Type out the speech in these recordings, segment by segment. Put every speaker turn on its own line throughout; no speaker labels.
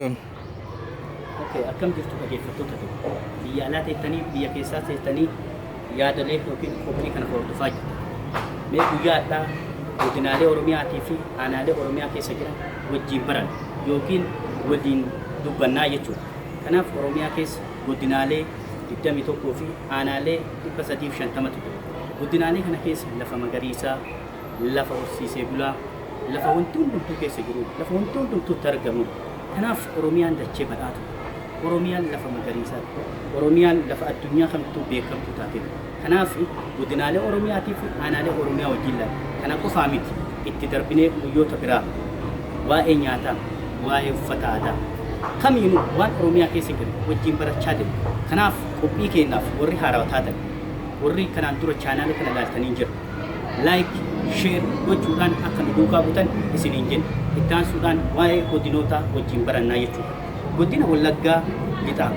Okay, akkam jirtu dhaggeeffattoota keenya? Biyya alaa teettanii, biyya keessaa teettanii yaadalee yookiin qophii kana hordofaa jirtu. Mee guyyaa har'aa godinaalee Oromiyaatii fi aanaalee Oromiyaa keessa jiran wajjin baran yookiin waliin dubbannaa jechuudha. Kanaaf Oromiyaa keessa godinaalee 21 fi aanaalee 350tu jiru. Godinaalee kana keessa lafa magariisaa, lafa horsiisee bulaa, lafa wanti hundumtuu keessa jiru, lafa wanti hundumtuu itti argamudha. Kanaaf Oromiyaan dachee badhaatuudha. Oromiyaan lafa magariisaati. Oromiyaan lafa addunyaa kamittuu beekamtuu taatedha. Kanaaf godinaalee Oromiyaatii fi aanaalee Oromiyaa wajjin laalla. Kana qofaa miti, itti darbinee guyyoota biraa waa'ee nyaataa, waa'ee uffata aadaa, kamiinuu waan Oromiyaa keessa jiru wajjin barachaa deemna. Kanaaf qophii keenyaaf warri haarawa taatan, warri kanaan dura chaanaala kana ilaaltanii hin jirre, like, share gochuudhaan akka nu duukaa butan isiniin jenna. Itti aansuudhaan waa'ee godinootaa wajjin barannaa jechuudha. Godina Wallaggaa Lixaa.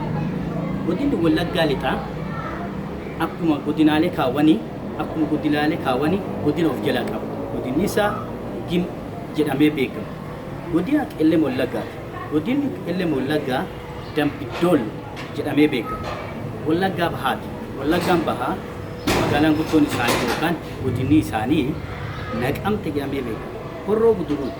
Godinni Wallaggaa Lixaa akkuma godinaalee kaawwanii godina of jalaa qaba. Godinni isaa Gim jedhamee beekama. Godina Qellem Wallaggaati. Godinni Qellem Wallaggaa Dambidool jedhamee beekama. Wallaggaa Bahaati. Wallaggaan Bahaa magaalaan guddoon isaanii yookaan godinni isaanii Naqamte jedhamee beekama. Horroo Guduruu.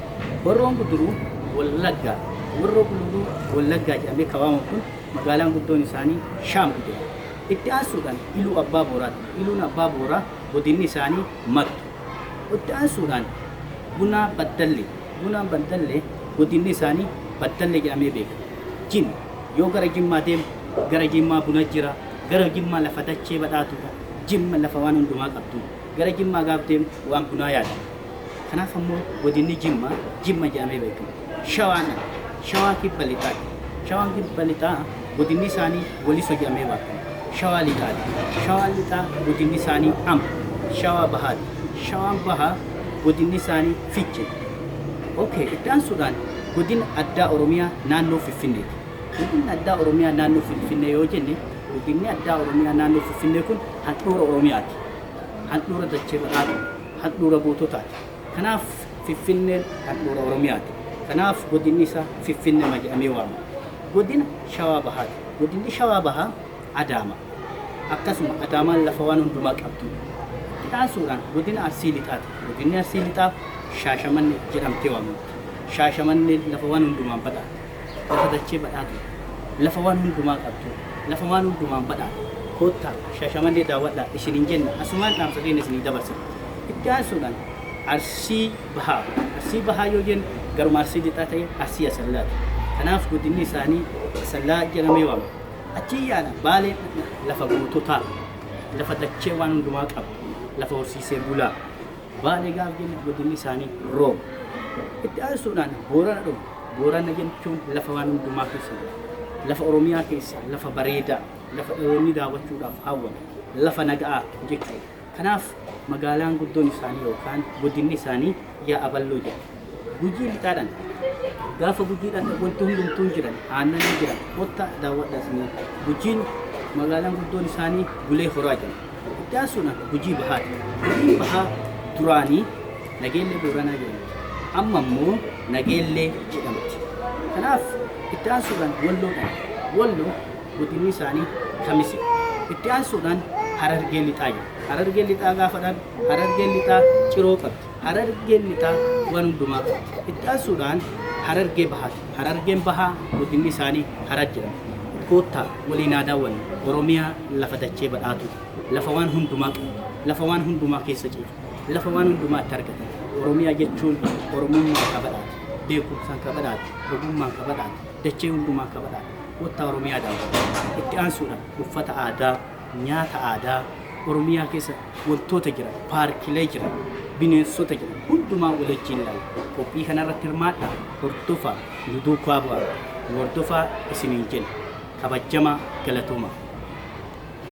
Horroon Guduruu Wallaggaa. Horroo Guduruu Wallaggaa jedhamee kan waamamu kun magaalaan guddoon isaanii Shaambu jedhama. Itti aansuudhaan Iluu Abbaa Booraati. Iluun Abbaa Booraa godinni isaanii Mattu. Itti aansuudhaan Bunaa Baddallee. Bunaan Baddallee godinni isaanii Baddallee jedhamee beekama. Jimma. Yoo gara Jimmaa deemu, gara Jimmaa buna jira. Gara Jimmaa lafa dachee badhaatuudha. Jimma lafa waan hundumaa qabdu. Gara Jimmaa gaaf deemu waan bunaa yaada. Kanaaf ammoo godinni Jimmaa Jimma jedhamee beekama. Shawaan Shawaa Kibba Lixaati. Shawaan Kibba Lixaa godinni isaanii Waliso jedhamee beekama. Shawaa Lixaati. Shawaan Lixaa godinni isaanii Ambo. Shawaa Bahaati. Shawaan Bahaa godinni isaanii Fichee. Okay, itti aansuudhaan godina addaa Oromiyaa naannoo Finfinneeti. Godinni addaa Oromiyaa naannoo Finfinnee yoo jenne, godinni addaa Oromiyaa naannoo Finfinnee kun handhuura Oromiyaati. Handhuura dachee badhaatu, handhuura goototaati. Kanaaf Finfinneen handhuura Oromiyaati. Kanaaf godinni isaa Finfinnema jedhamee waamama. Godina Shawaa Bahaati. Godinni Shawaa Bahaa Adaama. Akkasuma Adaamaan lafa waan hundumaa qabdudha. Itti aansuudhaan godina Arsii Lixaati. Godinni Arsii Lixaa Shaashamanne jedhamtee waamamti. Shaashamanneen lafa waan hundumaan badhaate. Lafa dachee badhaatudha. Lafa waan hundumaa qabdudha. Lafa waan hundumaan badhaate. Koottaa Shaashamannee daawwadhaa isiniin jenna. Asumaan dhaamsa keenya isinii dabarsina. Itti aansuudhaan Arsii Bahaa. Arsii Bahaa yoo jennu garuma Arsii Lixaa ta'e Arsii Asallaati. Kanaaf godinni isaanii Asallaa jedhamee waamama. Achii yaana Baaleen lafa goototaa, lafa dachee waan hundumaa qabdu, lafa horsiisee bulaa. Baalee gaaf jennu godinni isaanii Rooba. Itti aansuudhaan Boorana dhufu. Boorana jechuun lafa waan hundumaa keessa jiru. Lafa Oromiyaa keessa lafa bareedaa, lafa dhaloonni daawwachuudhaaf hawwan, lafa naga'aa jechuudha. Kanaaf magaalaan guddoon isaanii yookaan godinni isaanii Yaa'aballoo jedhama. Gujii Lixaadhaan gaafa Gujiidhaan wanti hundumtuu jiran, aannan jiran, kottaa daawwadhaa isinii. Gujiin magaalaan guddoon isaanii Bulee Horaa jedhama. Itti aansuudhaan Gujii Bahaati. Gujiin Bahaa duraanii Nageellee Booranaa jedhamti. Amma immoo Nageellee jedhamti. Kanaaf itti aansuudhaan Walloodhaan. Walloo godinni isaanii Kamise. Itti aansuudhaan Harargee Lixaa jedhama. Harargee Lixaa gaafa dhaan Harargeen Lixaa Ciroo qabdi. Harargeen Lixaa waan hundumaa qabdi. Itti aansuudhaan Harargee Bahaati. Harargeen Bahaa godinni isaanii Harar jedhama. Koottaa waliin haa daawwannu. Oromiyaa lafa dachee badhaatuudha. Lafa waan hundumaa qabdu. Lafa waan hundumaa keessa ciisu. Lafa waan hundumaa itti argatan. Oromiyaa jechuun Oromummaan ka badhaate. Beekumsaan ka badhaate. Ogummaan ka badhaate. Dachee hundumaan ka badhaate. Koottaa Oromiyaa daawwadhaa. Itti aansuudhaan uffata aadaa, nyaata aadaa, Oromiyaa keessa wantoota jiran, paarkilee jiran, bineensota jiran hundumaa wal wajjin ilaalla. Qophii kanarratti hirmaadhaa, hordofaa, nu duukaa bu'aa, nu hordofaa isiniin jenna. Kabajamaa, galatoomaa.